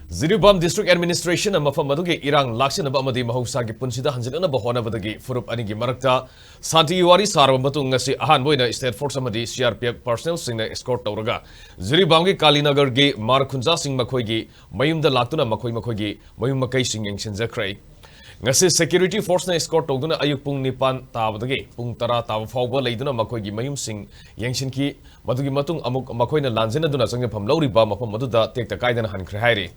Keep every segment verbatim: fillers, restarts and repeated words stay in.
Jiribam District Administration ꯅ ꯃꯐꯝ ꯑꯗꯨꯒꯤ ꯏꯔꯥꯡ ꯂꯥꯛꯁꯤꯟꯅꯕ ꯑꯃꯗꯤ ꯃꯍꯧꯁꯥꯒꯤ ꯄꯨꯟꯁꯤꯗ ꯍꯟꯖꯤꯜꯂꯛꯅꯕ ꯍꯣꯠꯅꯕꯗꯒꯤ ꯐꯨꯔꯨꯞ ꯑꯅꯤꯒꯤ ꯃꯔꯛꯇ ꯁꯥꯟꯇꯤꯒꯤ ꯋꯥꯔꯤ ꯁꯥꯔꯕ ꯃꯇꯨꯡ, ꯉꯁꯤ ꯑꯍꯥꯟꯕ ꯑꯣꯏꯅ State Force ꯑꯃꯗꯤ C R P F personnel ꯁꯤꯡꯅ escort ꯇꯧꯔꯒ ꯖꯤꯔꯤꯕꯥꯝꯒꯤ ꯀꯥꯂꯤꯅꯒꯔꯒꯤ ꯃꯥꯔ ꯈꯨꯟꯖꯥꯁꯤꯡ ꯃꯈꯣꯏꯒꯤ ꯃꯌꯨꯝꯗ ꯂꯥꯛꯇꯨꯅ ꯃꯈꯣꯏ ꯃꯈꯣꯏꯒꯤ ꯃꯌꯨꯝ ꯃꯀꯩꯁꯤꯡ ꯌꯦꯡꯁꯤꯟꯖꯈ꯭ꯔꯦ꯫ ꯉꯁꯤ security force ꯅ escort ꯇꯧꯗꯨꯅ ꯑꯌꯨꯛ ꯄꯨꯡ ꯅꯤꯄꯥꯟ ꯇꯥꯕꯗꯒꯤ ꯄꯨꯡ ꯇꯔꯥ ꯇꯥꯕ ꯐꯥꯎꯕ ꯂꯩꯗꯨꯅ ꯃꯈꯣꯏꯒꯤ ꯃꯌꯨꯝꯁꯤꯡ ꯌꯦꯡꯁꯤꯟꯈꯤ꯫ ꯃꯗꯨꯒꯤ ꯃꯇꯨꯡ ꯑꯃꯨꯛ ꯃꯈꯣꯏꯅ ꯂꯥꯟꯖꯦꯟꯅꯗꯨꯅ ꯆꯪꯖꯐꯝ ꯂꯧꯔꯤꯕ ꯃꯐꯝ ꯑꯗꯨꯗ ꯇꯦꯛꯇ ꯀꯥꯏꯗꯅ ꯍꯟꯈ꯭ꯔꯦ ꯍꯥꯏꯔꯤ꯫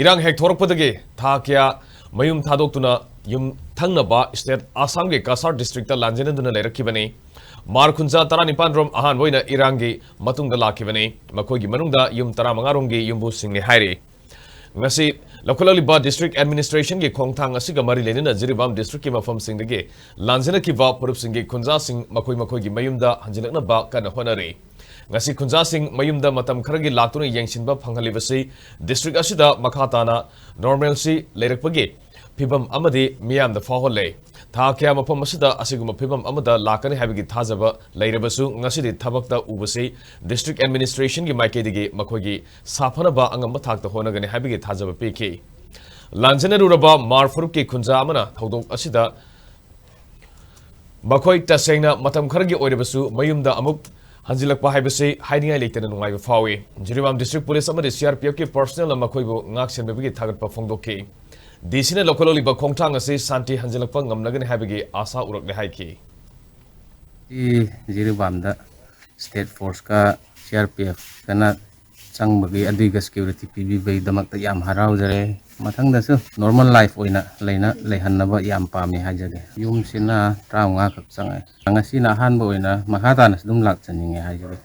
ꯏꯔꯥꯡ ꯍꯦꯛ ꯊꯣꯔꯛꯄꯗꯒꯤ ꯊꯥ ꯀꯌꯥ ꯃꯌꯨꯝ ꯊꯥꯗꯣꯛꯇꯨꯅ ꯌꯨꯝ ꯊꯪꯅꯕ state ꯑꯁꯥꯝꯒꯤ ꯀꯁꯥꯔ district ꯇ ꯂꯥꯟꯖꯦꯟꯅꯗꯨꯅ ꯂꯩꯔꯛꯈꯤꯕꯅꯤ꯫ ꯃꯥꯔ ꯈꯨꯟꯖꯥ ꯇꯔꯥꯅꯤꯄꯥꯟ ꯔꯣꯝ ꯑꯍꯥꯟꯕ ꯑꯣꯏꯅ ꯏꯔꯥꯡꯒꯤ ꯃꯇꯨꯡꯗ ꯂꯥꯛꯈꯤꯕꯅꯤ꯫ ꯃꯈꯣꯏꯒꯤ ꯃꯅꯨꯡꯗ ꯌꯨꯝ ꯇꯔꯥꯃꯉꯥ ꯔꯣꯝꯒꯤ ꯌꯨꯝꯕꯨꯁꯤꯡꯅꯤ ꯍꯥꯏꯔꯤ꯫ ꯉꯁꯤ ꯂꯧꯈꯠꯂꯛꯂꯤꯕ District Administration ꯒꯤ ꯈꯣꯡꯊꯥꯡ ꯑꯁꯤꯒ ꯃꯔꯤ ꯂꯩꯅꯅ ꯖꯤꯔꯤꯕꯥꯝ district ꯀꯤ ꯃꯐꯝꯁꯤꯡꯗꯒꯤ ꯂꯥꯟꯖꯦꯟꯅꯈꯤꯕ ꯐꯨꯔꯨꯞꯁꯤꯡꯒꯤ ꯈꯨꯟꯖꯥꯁꯤꯡ ꯃꯈꯣꯏ ꯃꯈꯣꯏꯒꯤ ꯃꯌꯨꯝꯗ ꯍꯟꯖꯤꯜꯂꯛꯅꯕ ꯀꯟꯅ ꯍꯣꯠꯅꯔꯤ꯫ ꯉꯁꯤ ꯈꯨꯟꯖꯥꯁꯤꯡ ꯃꯌꯨꯝꯗ ꯃꯇꯝ ꯈꯔꯒꯤ ꯂꯥꯛꯇꯨꯅ ꯌꯦꯡꯁꯤꯟꯕ ꯐꯪꯍꯜꯂꯤꯕꯁꯤ district ꯑꯁꯤꯗ ꯃꯈꯥ ꯇꯥꯅ normalcy ꯂꯩꯔꯛꯄꯒꯤ ꯐꯤꯚꯝ ꯑꯃꯗꯤ ꯃꯤꯌꯥꯝꯗ ꯐꯥꯎꯍꯜꯂꯦ꯫ ꯊꯥ ꯀꯌꯥ ꯃꯐꯝ ꯑꯁꯤꯗ ꯑꯁꯤꯒꯨꯝꯕ ꯐꯤꯚꯝ ꯑꯃꯗ ꯂꯥꯛꯀꯅꯤ ꯍꯥꯏꯕꯒꯤ ꯊꯥꯖꯕ ꯂꯩꯔꯕꯁꯨ, ꯉꯁꯤꯗꯤ ꯊꯕꯛꯇ ꯎꯕꯁꯤ District Administration ꯒꯤ ꯃꯥꯏꯀꯩꯗꯒꯤ ꯃꯈꯣꯏꯒꯤ ꯁꯥꯐꯅꯕ ꯑꯉꯝꯕ ꯊꯥꯛꯇ ꯍꯣꯠꯅꯒꯅꯤ ꯍꯥꯏꯕꯒꯤ ꯊꯥꯖꯕ ꯄꯤꯈꯤ꯫ ꯂꯥꯟꯖꯦꯟꯅꯔꯨꯔꯕ ꯃꯥꯔ ꯐꯨꯔꯨꯞꯀꯤ ꯈꯨꯟꯖꯥ ꯑꯃꯅ ꯊꯧꯗꯣꯛ ꯑꯁꯤꯗ ꯃꯈꯣꯏ ꯇꯁꯦꯡꯅ ꯃꯇꯝ ꯈꯔꯒꯤ ꯑꯣꯏꯔꯕꯁꯨ ꯃꯌꯨꯝꯗ ꯑꯃꯨꯛ ꯍꯟꯖꯤꯜꯂꯛꯄ ꯍꯥꯏꯕꯁꯤ ꯍꯥꯏꯅꯤꯡꯉꯥꯏ ꯂꯩꯇꯅ ꯅꯨꯡꯉꯥꯏꯕ ꯐꯥꯎꯏ꯫ ꯖꯤꯔꯤꯕꯥꯝ District Police ꯑꯃꯗꯤ C R P F ꯀꯤ personnel ꯅ ꯃꯈꯣꯏꯕꯨ ꯉꯥꯛ ꯁꯦꯟꯕꯤꯕꯒꯤ ꯊꯥꯒꯠꯄ ꯐꯣꯡꯗꯣꯛꯈꯤ꯫ D C ꯅ ꯂꯧꯈꯠꯂꯛꯂꯤꯕ ꯈꯣꯡꯊꯥꯡ ꯑꯁꯤ ꯁꯥꯟꯇꯤ ꯍꯟꯖꯤꯜꯂꯛꯄ ꯉꯝꯂꯒꯅꯤ ꯍꯥꯏꯕꯒꯤ ꯑꯥꯁꯥ ꯎꯔꯛꯂꯦ ꯍꯥꯏꯈꯤ꯫ ꯁꯤ ꯖꯤꯔꯤꯕꯥꯝꯗ State Force ꯀ C R P F ꯀꯅ ꯆꯪꯕꯒꯤ, ꯑꯗꯨꯒ security ꯄꯤꯕꯤꯕꯒꯤꯗꯃꯛꯇ ꯌꯥꯝ ꯍꯔꯥꯎꯖꯔꯦ꯫ ꯃꯊꯪꯗꯁꯨ normal life ꯑꯣꯏꯅ ꯂꯩꯅ, ꯂꯩꯍꯟꯅꯕ ꯌꯥꯝ ꯄꯥꯝꯃꯤ ꯍꯥꯏꯖꯒꯦ꯫ ꯌꯨꯝꯁꯤꯅ ꯇꯔꯥꯃꯉꯥ ꯈꯛ ꯆꯪꯉꯛꯑꯦ꯫ ꯉꯁꯤꯅ ꯑꯍꯥꯟꯕ ꯑꯣꯏꯅ ꯃꯈꯥ ꯇꯥꯅꯁꯨ ꯑꯗꯨꯝ ꯂꯥꯛꯆꯅꯤꯡꯉꯦ ꯍꯥꯏꯖꯒꯦ꯫